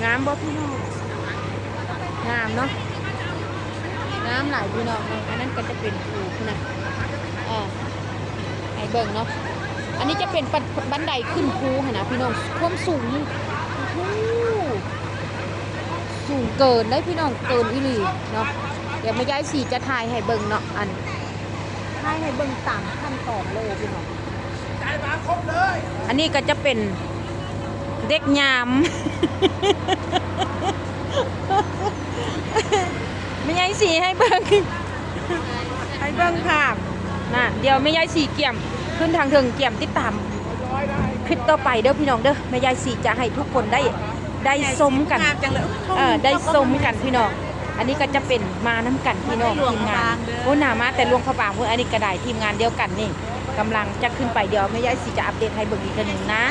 ງາມບໍ່ພີ່ນ້ອງ? ງາມເນາະ ງາມຫຼາຍພີ່ນ້ອງເນາະ. ອັນນັ້ນກໍຈະເປັນພູພຸ້ນນະ ເອີ ໃຫ້ເບິ່ງເນາະ. ອັນນີ້ຈະເປັນບັນ ບັນໄດຂຶ້ນພູຫັ້ນນະພີ່ນ້ອງ ຄວາມສູງ ໂອ້ໂຫ ສູງເກີນເດ້ພີ່ນ້ອງ ເກີນອີ່ຫຼີເນາະ. ດຽວແມ່ຍາຍສີຈະຖ່າຍໃຫ້ເບິ່ງເນາະ ອັນ ຖ່າຍໃຫ້ເບິ່ງຕາມຂັ້ນຕອນເລີຍພີ່ນ້ອງ. ອັນນີ້ກໍຈະເປັນເດັກຍາມ ແມ່ຍາຍສີໃຫ້ເບິ່ງ ໃຫ້ເບິ່ງພາບນະ. ດຽວແມ່ຍາຍສີກຽມຂຶ້ນທາງເທິງ ກຽມຕິດຕາມຄລິບຕໍ່ໄປເດີພີ່ນ້ອງເດີ. ແມ່ຍາຍສີຈະໃຫ້ທຸກຄົນໄດ້ ໄດ້ຊົມກັນ ງາມຈັງເລີຍ ເອີ ໄດ້ຊົມກັນພີ່ນ້ອງ. ອັນນີ້ກໍຈະເປັນມານຳກັນພີ່ນ້ອງ ທີມງານ ໂອ້ ໜ້າມາແຕ່ຫຼວງພະບາງພຸ້ນ. ອັນນີ້ກໍໄດ້ທີມງານດຽວກັນນີ້ ກຳລັງຈະຂຶ້ນໄປ. ດຽວແມ່ຍາຍສີຈະອັບເດດໃຫ້ເບິ່ງອີກເທື່ອໜຶ່ງນະ.